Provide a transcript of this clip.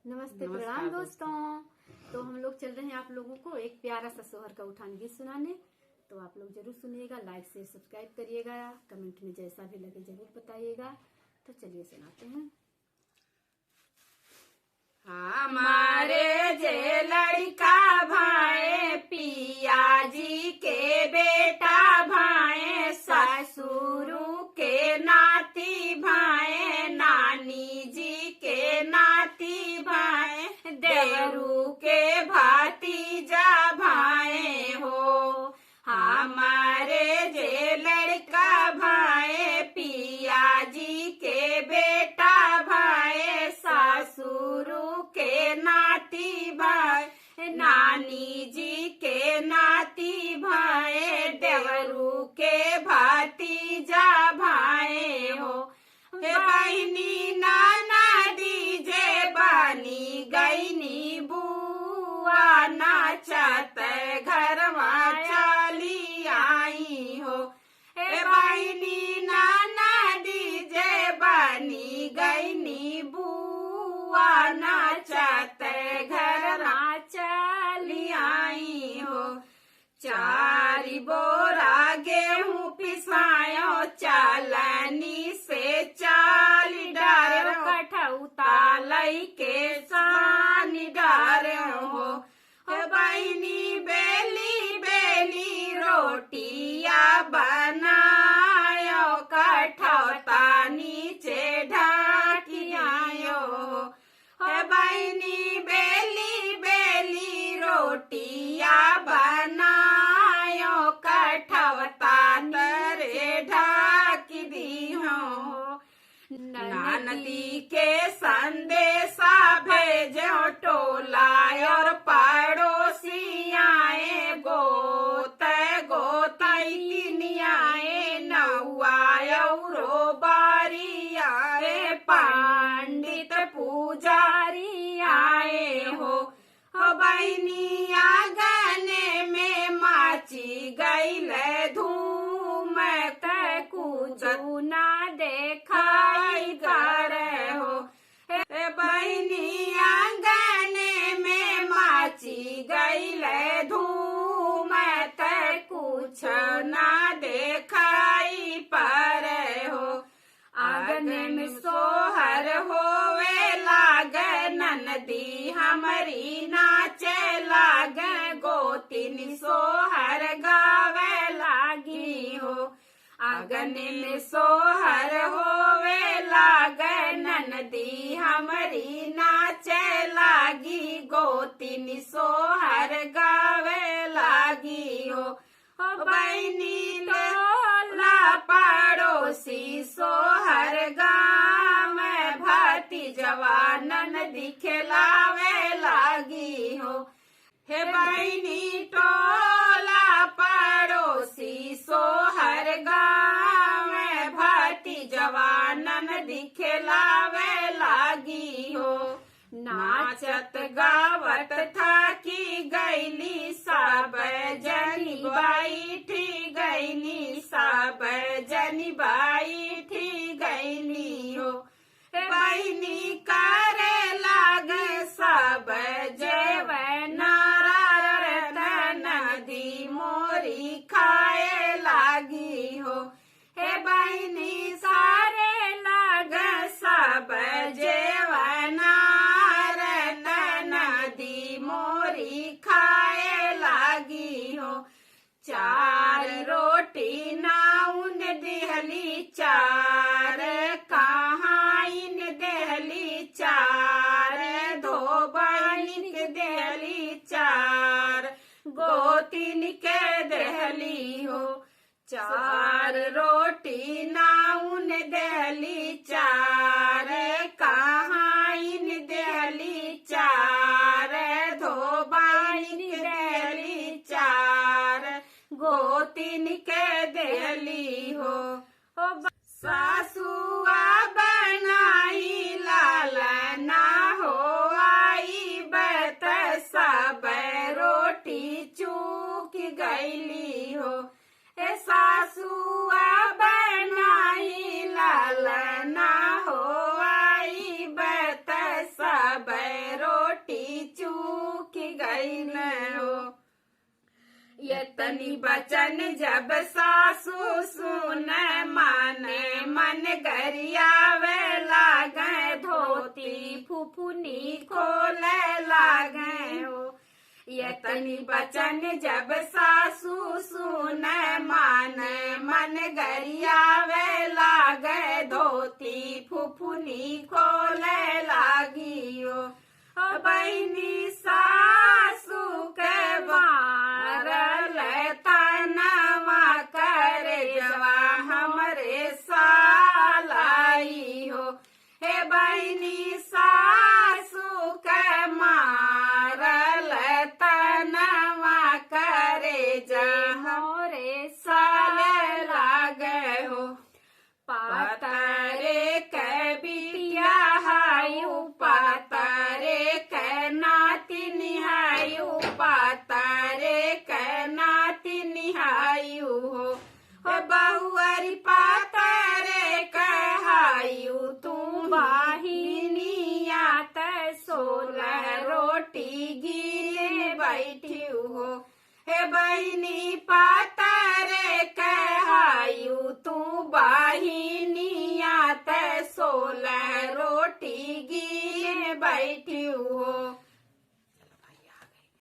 नमस्ते, नमस्कार प्रणाम दोस्तों। दोस्तों। तो हम लोग चल रहे हैं आप लोगों को एक प्यारा सा सोहर का उठान गीत सुनाने, तो आप लोग जरूर सुनिएगा, लाइक शेयर सब्सक्राइब करिएगा, कमेंट में जैसा भी लगे जरूर बताइएगा। तो चलिए सुनाते हैं। हमारे जे लड़का भाए, पिया जी के बेटा भाए, ससुरु के नाती भाए, नानी जी के नाती भाए, देवरू के भातीजा भाए हो। हमारे जे लड़का भाए, पिया जी के बेटा भाए, सासुरु के नाती भाई, नानी जी के नाती भाए, देवरू के भातीजा भाए हो। हे बहिनी नाना दीजे बानी गईनी बुआ, नाचत घरवा चली आई हो। हे बहिनी नाना दीजे बानी गईनी बुआ, नाचत घरवा चली आई हो। चार बोरा गेहूं पिसायो, चालनी से चाल डार, कठौता लई के सान डार हो। हे बहिनी बेली बेली रोटिया बनायो, कठौता नीचे ढाकियायो। हे बहिनी बेली बेली रोटिया बनायो, कठौता तरे ढाक दी हो। नदी के संदेशा भेजो, टोला और पड़ोसी आए, गोत गोतैनी आए, नौआ औरो बारी आए, पंडित पुजारी आए हो। हो बहिनी आंगन में माची गईल धूम, कुजू ना खाई देखाई करे हो। हे बहिनी आंगन में माची गईल धूम, ते कुछ ना देखाई पर हो। आंगन में सोहर होवे लाग, ननदी हमरी नाचे लाग, गोतिन सोहर गावे लागी हो। आंगन में सोहर होवे लाग, ननदी हमरी नाचे लागी, गोतिन सोहर गावे लागी हो। बहिनी टोला पड़ोसी सोहर गाँव, भतीजवा ननदी खिलावे लागी हो। हे बहिनी टोला पड़ोसी सोहर गाँव, भतीजवा ननदी खिलावे लागी हो। नाचत गावत थाकी गईली, सब जनी बैठी गईली, सब जनी बैठी गईली हो। बहिनी करे लाग सब जेवन नदी मोरी खाए लागी हो। हे बहिनी सारे लाग सब जेवन नदी मोरी खाए लागी हो। चार रोटी नाउन देहली, चार कहाइन देहली, चार धोबाइन के देहली, चार गोतिन के देहली हो। चार रोटी नाउन देहली, चार कहाइन देहली, चार धोबाइन के देहली, चार गोतिन के देहली हो। सासुआ बनाई लाल ना हो आई बत, सब रोटी चूक गईली हो। ए सासुआ बनाई लाल ना हो आई बत, सब रोटी चूक गईल हो। यतनी बचन जब सासू सुन माने मन गरियावे लागे धोती फुफुनी खोले लागे हो। यतनी बचन जब सासू सुन माने मन गरियावे लागे धोती फुफुनी खोले लागियो। बहनी सासू के मारल तनवा करे जवा हमरे सालाई हो। हे बहनी सासू के मारल तनवा करे जा हमरे साल लागे हो। पातरे के बिटिया हायु पातरे के नाती निहायु पातरे के नाती निहायु हो। हो बहुअरी पातरे कहायु तू बाहिनिया त 16 रोटी गिरे बैठी हो। हे बहिनी पातरे कहायु तू बाहिनिया त 16 रोटी गिरे बैठी हो।